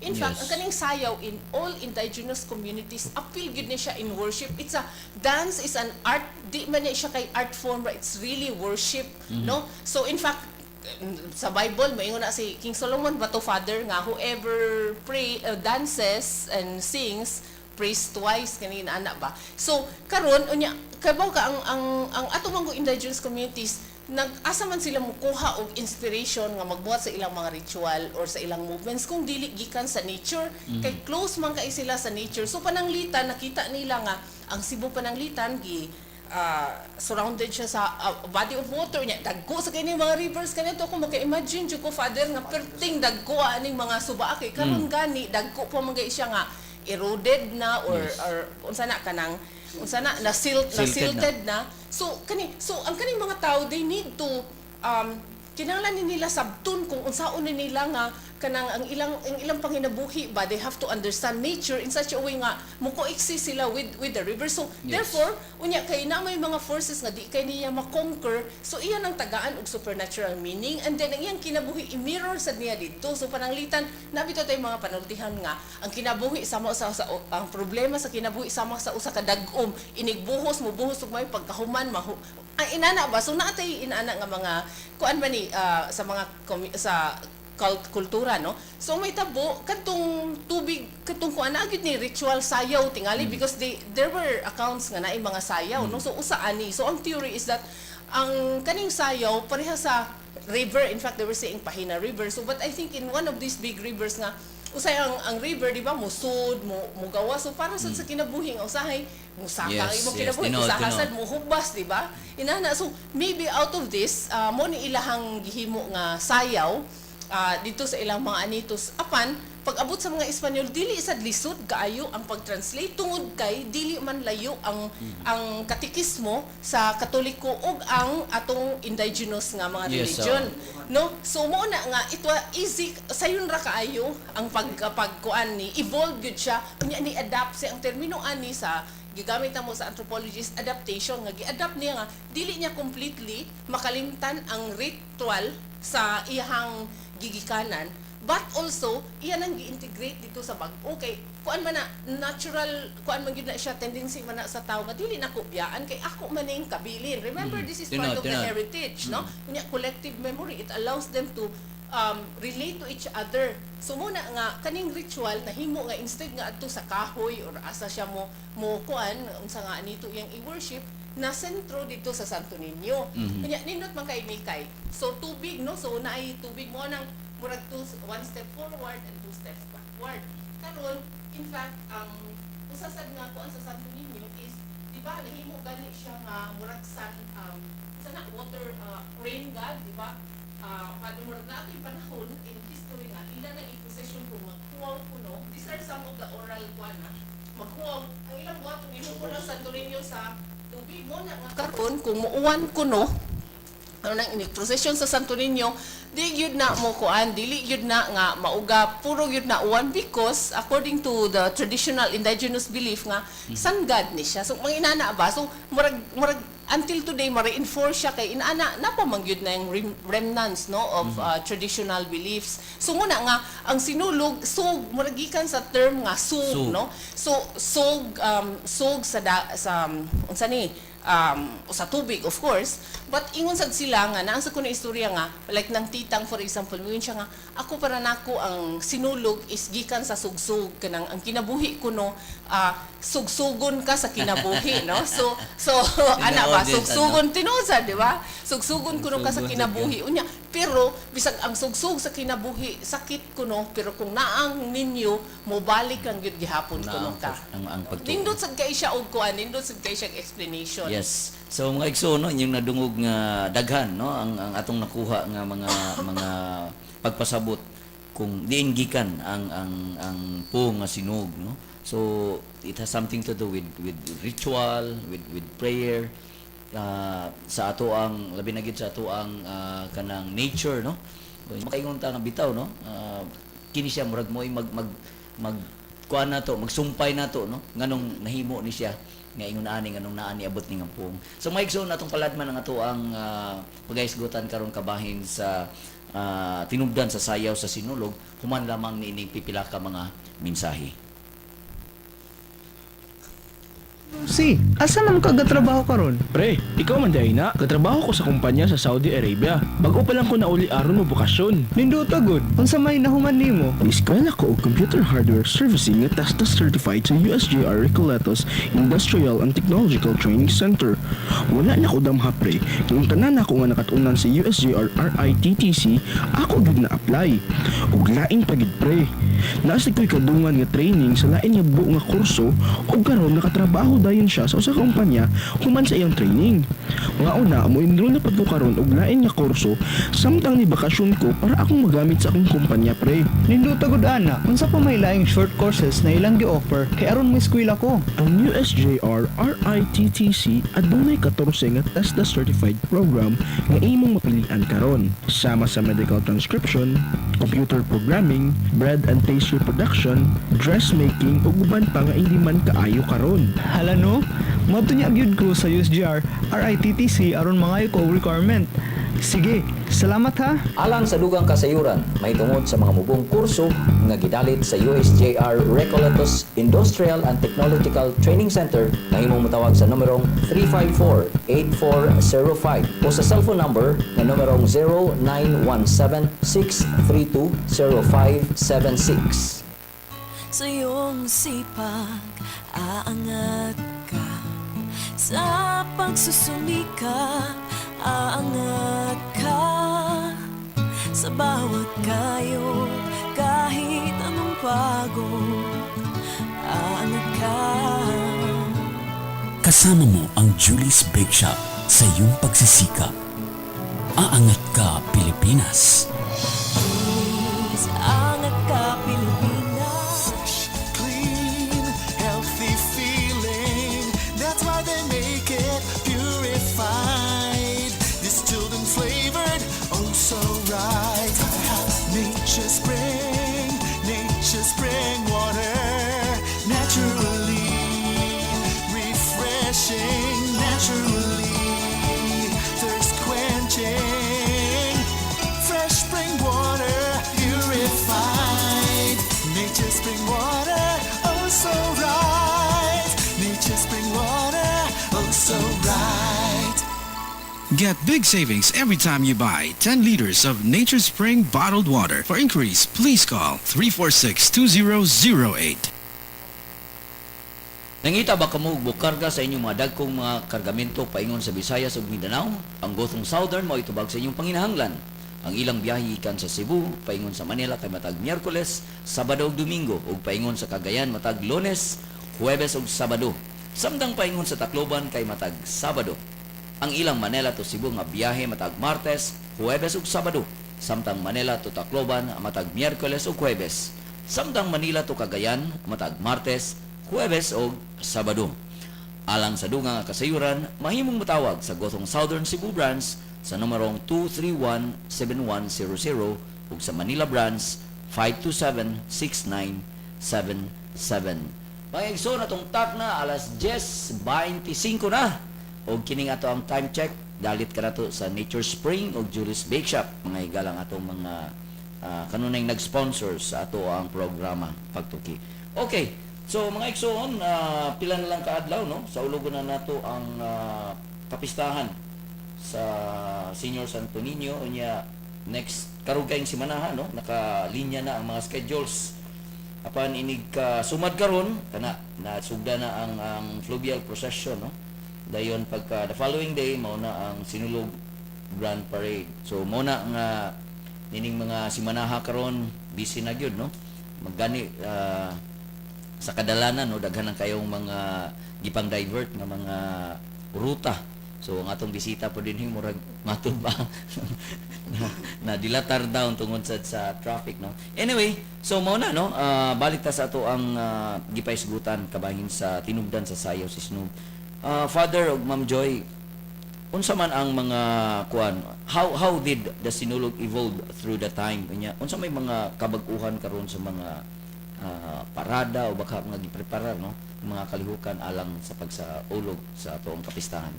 In fact, ang kaning sayaw in all indigenous communities, apil gyud ni siya in worship. It's a dance is an art, di man ni siya kay art form, but it's really worship, no? So in fact, sa Bible maingon na si King Solomon ba to, Father, nga whoever pray dances and sings prays twice, kani ana ba? So karon unya, kabaw ka ang ato man ko indigenous communities, nag-asa man sila mukuha og inspiration nga magbuhat sa ilang mga ritual or sa ilang movements kung dili gikan sa nature, kay close man kay sila sa nature. So pananglitan nakita nila nga ang Cebu, pananglitan gi surrounded siya sa body of water niya, dagko sa kini mga rivers kanito. Kung maka-imagine jud ko, Father, nga perting dagko aning mga suba kay karon gani dagko pa man gay siya nga eroded na or or unsa na kanang unsa na na silt na Silted na. Silted na. So kani, so ang kaning mga tao, they need to kinahanglan ni nila sabton kung unsaon ni nila nga kanang ang ilang panginabuhi ba. They have to understand nature in such a way nga mo coexist sila with the river. So therefore unya kay na may mga forces nga di kay niya ma-conquer, so iya nang tagaan og supernatural meaning, and then ang iyang kinabuhi i-mirror sad niya didto. So pananglitan nabito tay mga panultihan nga ang kinabuhi sama sa ang problema sa kinabuhi sama sa usa ka dag-om, inigbuhos, mubuhos ug may pagkahuman mahu ang inana ba. So naatay inana nga mga kuan ba ni sa mga sa kultura, no? So may tabo kadtong tubig, kadtong kuan na gyud ni ritual sayaw tingali because there were accounts nga naay mga sayaw, no? So usa ani. So ang theory is that ang kaning sayaw pareha sa river. In fact, they were saying Pahina River. So but I think in one of these big rivers nga usay ang river, di ba, musud mo, mugawa. So para sa kinabuhi nga usahay musaka ang imong kinabuhi, usaha sad muhubas, di ba, inana. So maybe out of this mo ni ilahang gihimo nga sayaw dito sa ilang mga anitos. Apan pag-abot sa mga Espanyol, dili sad lisod kaayo ang pag-translate tungod kay dili man layo ang katikismo sa Katoliko ug ang atong indigenous nga mga religion, no? So mo na nga ito easy sayon ra kaayo ang pagkuan ni evolve gyud siya. Unya ni adapt siya ang termino ani sa gigamit mo sa anthropologist, adaptation, nga gi-adapt niya nga dili niya completely makalimtan ang ritual sa iyahang gigikanan, but also iya nang gi-integrate dito sa bag-o kay kuan man na natural kuan man gyud na siya, tendency man na sa tao nga dili na ko biyaan kay ako man ning kabilin. Remember, this is part of the Tinuod. Heritage, no? Unya collective memory, it allows them to relate to each other. So muna nga kaning ritual nahimo nga instead nga adto sa kahoy or asa siya mo kuan unsa nga anito iyang i-worship, na sentro dito sa Santo Niño. Kanya nindot man kay Mikay. So tubig, no? So naay tubig mo nang murag two, one step forward and two steps backward. Karon, in fact, ang usa sad nga kuan sa Santo Niño is, di ba, nahimo gani siya nga murag sun sa na water rain god, di ba? Pag murag na ating panahon in history nga ila nang i-possession kung maghuwaw kuno. These are some of the oral kuan na maghuwaw ang ilang buhaton, imo lang Santo Niño sa tubig mo na nga karon kung muuwan kuno, ano nang ini procession sa Santo Niño, di gyud na mo kuan, dili gyud na nga mauga, puro gyud na uwan because according to the traditional indigenous belief nga sun god ni siya. So mga inana ba, so murag until today ma-reinforce siya kay inana na pa man gyud na yung remnants, no, of traditional beliefs. So muna nga ang sinulog, sug, murag gikan sa term nga sug, Sug. No? So sug sug sa da, sa unsa ni sa tubig, of course. But ingon sad sila nga naa sa kuno istorya nga like nang titang, for example, moingon siya nga ako para nako ang sinulog is gikan sa sugsug, kanang ang kinabuhi kuno sugsugon ka sa kinabuhi, no? So ana ba, Tinuod din, sugsugon, tinuod sad, di ba? Sugsugon kuno ka sa Sugsugon sad. Kinabuhi unya, pero bisag ang sugsug sa kinabuhi sakit kuno, pero kung naang ninyo mobalik lang gyud gihapon kuno ka. Ang pagtuo. Nindot sad kay siya og kuan, nindot sad kay siya explanation. Yes. So mga igsoon, no, inyong nadungog nga daghan, no, ang atong nakuha nga mga pagpasabot kung diin gikan ang po nga sinug, no. So it has something to do with ritual, with prayer, sa ato ang labi na gid sa ato ang kanang nature, no. Makaingon ta nga bitaw, no. Kini siya murag mo mag mag mag kuan na to, magsumpay na to, no, nganong nahimo ni siya nga ingon ani, nganong naa ni abot ni nga puong. So mga igsoon, atong paladman ang ato ang pagahisgutan karon kabahin sa tinubdan sa sayaw sa sinulog human lamang niining pipila ka mga mensahe. Si, asa man ka gatrabaho karon? Pre, ikaw man diay na. Katrabaho ko sa kumpanya sa Saudi Arabia. Bago pa lang ko nauli aron mo bokasyon. Nindota gud. Unsa may nahuman nimo? Eskwela ko og computer hardware servicing nga TESDA certified sa USJR Recoletos Industrial and Technological Training Center. Wala na ko damha, pre. Kung tanan ako nga nakatunan sa USJR RITTC, ako gyud na apply. Ug lain pa gid, pre. Naa sad ko'y kadungan nga training sa lain nga buo nga kurso ug karon nakatrabaho dayon siya sa usa ka kumpanya human sa iyang training. Nga una mo enroll na pud ko karon og lain nga kurso samtang ni bakasyon ko para akong magamit sa akong kumpanya, pre. Nindota gud ana. Unsa pa may laing short courses na ilang gi-offer kay aron mo eskwela ko? Ang USJR RITTC adunay 14 nga TESDA certified program nga imong mapilian karon. Sama sa medical transcription, computer programming, bread and pastry production, dressmaking ug uban pa nga hindi man kaayo karon. Hala no, moadto nya gyud ko sa USJR RITTC aron mangayo ko og requirement. Sige, salamat ha. Alang sa dugang kasayuran, mahitungod sa mga mubong kurso nga gidalit sa USJR Recoletos Industrial and Technological Training Center, mahimong motawag sa numerong 354-8405 o sa cellphone number nga numerong 0917-632-0576. Sa iyong sipag, aangat ka. Sa pagsusumikap, aangat ka. Sa bawat kayod, kahit anong pagod, aangat ka. Kasama mo ang Julie's Bake Shop sa iyong pagsisikap. Aangat ka, Pilipinas. Please, angat ka, Pilipinas. Clean, healthy feeling. That's why they make it purified, distilled and flavored, oh so right. Nature Spring, Nature Spring water, naturally refreshing, naturally thirst quenching. Fresh spring water, purified. Nature Spring water, oh so right. Nature Spring water, oh so right. Get big savings every time you buy 10 liters of Nature Spring bottled water. For inquiries, please call 346-2008. Nangita ba kamo og karga sa inyong mga dagkong mga kargamento paingon sa Visayas ug Mindanao? Ang Gothong Southern mao itubag sa inyong panginahanglan. Ang ilang biyahe gikan sa Cebu paingon sa Manila kay matag Miyerkules, Sabado ug Domingo ug paingon sa Cagayan matag Lunes, Huwebes ug Sabado. Samtang paingon sa Tacloban kay matag Sabado. Ang ilang Manila to Cebu nga biyahe matag Martes, Huwebes ug Sabado. Samtang Manila to Tacloban matag Miyerkules ug Huwebes. Samtang Manila to Cagayan matag Martes, Huwebes ug Sabado. Alang sa dugang nga kasayuran, mahimong motawag sa Gothong Southern Cebu Branch sa numerong 231-7100 ug sa Manila Branch 527-6977. Mga igsoon, atong takna alas 10:25 na. Og kining ato ang time check dalit kanato sa Nature Spring ug Julie's Bake Shop, mga higalang atong mga kanunay nag-sponsor sa ato ang programa Pagtuki. Okay. So mga igsoon, pila na lang kaadlaw, no? Saulogon na nato ang kapistahan sa Senior Santo Niño unya next karugayng simanaha, no, nakalinya na ang mga schedules. Apan inig ka sumad karon kana nasugda na ang fluvial procession, no. Dayon pagka the following day mao na ang Sinulog Grand Parade. So mao na nga nining mga simanaha karon busy na gyud, no. Maggani sa kadalanan, no, daghan ang kayong mga gipang divert nga mga ruta. So ang atong bisita po din murag matud ba na dilatar down tungod sa traffic, no. Anyway, so mao na, no, balik ta sa ato ang gipaisgutan kabahin sa tinubdan sa sayaw sa Sinulog. Father ug Ma'am Joy, unsa man ang mga kuan, how did the Sinulog evolve through the time? Unya unsa may mga kabag-uhan karon sa mga parada o baka mga gipreparar, no, mga kalihukan alang sa pagsaulog sa atoong kapistahan?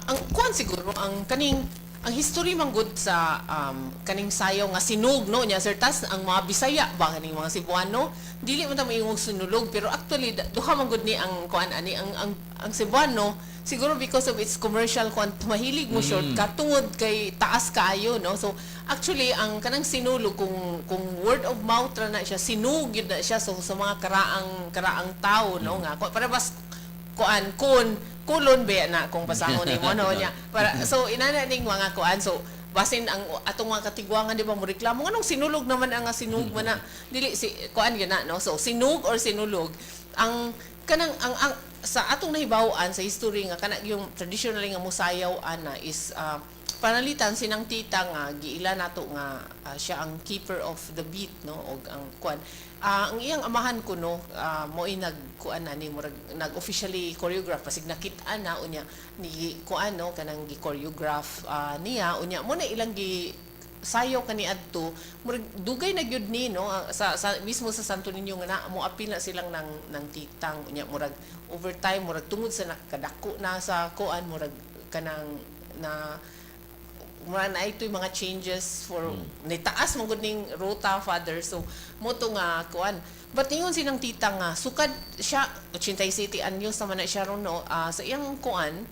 Ang kuan siguro, ang kaning ang history man gud sa kaning sayaw nga sinug, no, nya, Sir Tas, ang mga Bisaya ba, kaning mga Cebuano, dili man ta moingong sinulog, pero actually duha man gud ni ang kuan ani. Ang Cebuano siguro, because of its commercial kuan, mahilig mo shortcut tungod kay taas kaayo, no? So actually, ang kanang sinulog, kung word of mouth ra na siya, sinug yun na siya. So sa mga karaang tao, no, nga para bas kuan kun kulon ba na kung basahon nimo, no, nya para. So inana ning mga kuan. So basin ang atong mga katigwangan, di ba, mo reklamo nganong sinulog naman ang nga sinug man na dili si kuan yun na, no? So sinug or sinulog, ang kanang ang sa atong nahibaw-an sa history nga kana yung traditionally nga musayaw ana is panalitan sinang tita nga giila nato nga siya ang keeper of the beat, no, og ang kuan. Ang iyang amahan kuno mo'y nag kuan na ni murag nag officially choreograph, pasig nakit-an na unya ni kuan, no, kanang gi choreograph niya. Unya mo na ilang gi sayaw kaniadto. Murag dugay na gyud ni, no, sa mismo sa Santo Niño nga na mo apil na silang ng titang. Unya murag over time, murag tungod sa nakadako na sa kuan, murag kanang na mura na ito'y mga changes for nitaas man gud ning rota, Father. So mo to nga kuan, but ingon sinang tita nga sukad siya 87 anyos naman na siya ron, no, sa iyang kuan,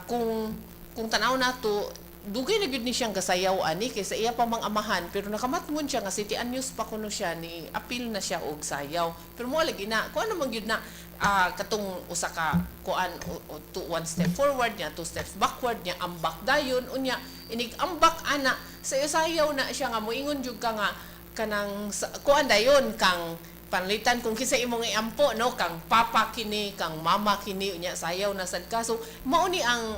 kung tanaw nato, dugay na gyud ni siyang gasayaw ani kaysa iya pa mang amahan, pero nakamatngon siya nga 7 anyos pa kuno siya ni apil na siya og sayaw. Pero mo lagi na kuan naman gyud na katong usa ka kuan o two, one step forward niya, two steps backward niya, ambak dayon. Unya inig ambak ana sa sayaw na siya nga moingon jud ka nga kanang kuan dayon kang panlitan kung kinsa imong iampo, no, kang papa kini, kang mama kini. Unya sayaw na sad ka. So mao ni ang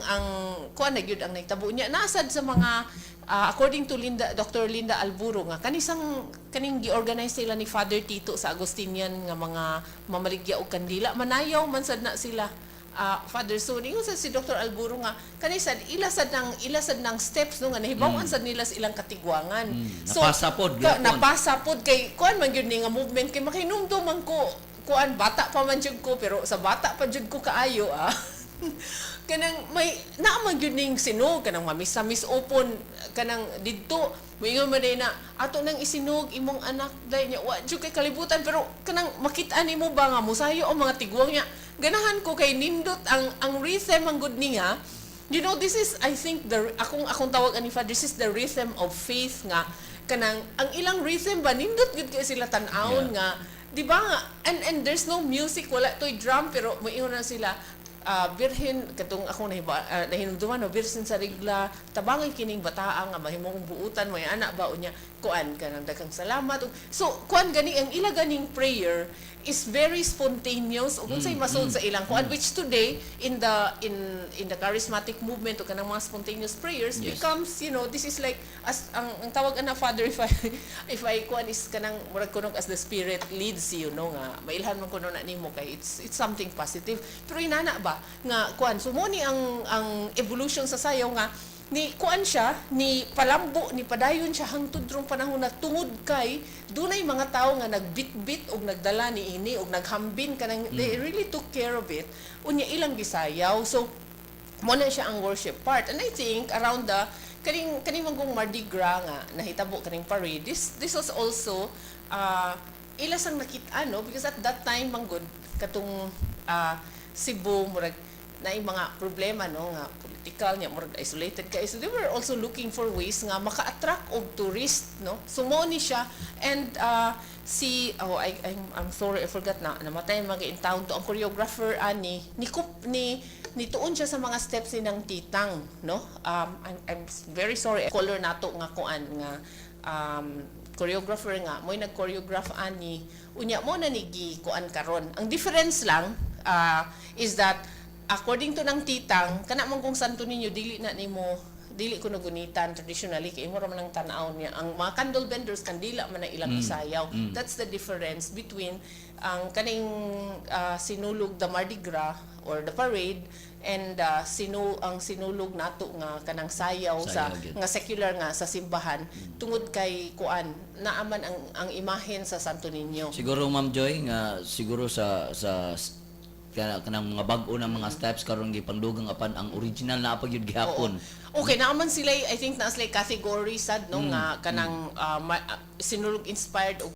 kuan na gyud ang nahitabo niya nasad sa mga according to Linda, Dr. Linda Alburo, nga kanisang kaning gi-organize sila ni Father Tito sa Agustinian nga mga mamaligya og kandila, manayaw man sad na sila, Father. So ningon sa si Dr. Alburo nga kani sad ila sad ng steps, no, nga nahibaw-an sad nila sa ilang katigwangan. Napasa pod, ka, gyapon. Napasa pod kay kuan man gyud ni nga movement, kay makahinumdum man ko kuan, bata pa man jud ko, pero sa bata pa jud ko kaayo, kanang may naa man gyud ning sinog, kanang mamisamis open kanang didto moingon man na ato nang isinog imong anak dai niya, wa jud kay kalibutan, pero kanang makita nimo ba nga musayo ang mga tigwang niya. Ganahan ko kay nindot ang rhythm ang good niya. This is, I think, the akong tawag ani, Father, this is the rhythm of faith, nga kanang ang ilang rhythm ba, nindot gyud kay sila tan-awon nga, di ba, nga and there's no music, wala toy drum, pero moingon na sila, "Birhen," katong akong nahinumduman, no, "Birhen sa Regla, tabangay kining bataa nga mahimong buutan mo anak ba." Unya kuan kanang daghang salamat. So kuan gani ang ila ganing prayer is very spontaneous ug unsay masud sa ilang kuan, which today in the charismatic movement o kanang mga spontaneous prayers becomes, this is like as ang tawag ana, Father, if I kuan is kanang murag kunog as the Spirit leads you, no, nga mailhan man kuno na nimo kay it's something positive. Pero inana ba nga kuan. So mo ni ang evolution sa sayaw nga ni kuan siya, ni palambo, ni padayon siya hangtod rong panahon na tungod kay dunay mga tawo nga nagbitbit og nagdala ni ini og naghambin, kanang they really took care of it. Unya ilang gisayaw. So mo na siya ang worship part. And I think around the kaning manggong Mardi Gras nga nahitabo kaning parade, this was also ila sang nakita, no, because at that time manggod katong Cebu murag na mga problema, no, nga political niya, murag isolated kay. So they were also looking for ways nga maka-attract og tourist, no? So mo ni siya. And si, oh, I'm sorry, I forgot na namatay mga in town to ang choreographer ani ni Kup, ni nituon siya sa mga steps ni ng titang, no. I'm very sorry, color nato nga kuan nga choreographer nga mo'y nag-choreograph ani. Unya mo na ni gi kuan karon. Ang difference lang is that according to ng titang kana man kung Santo Niño, dili na nimo Dili kuno gunitan traditionally kay imo ra man ang tan-aw niya. Ang mga candle vendors, kandila man na ilang isayaw. That's the difference between ang kaning sinulog, the Mardi Gras or the parade, and sinu ang sinulog nato nga kanang sayaw, sa Sayaw gyud. Nga secular nga sa simbahan, tungod kay kuan naaman ang imahen sa Santo Niño. Siguro, Ma'am Joy, nga siguro sa kanang mga bag-o na mga steps karon gipangdugang apan ang original na pa gyud gihapon. Okay, naaman sila, I think naa sila category sad no nga kanang sinulog inspired og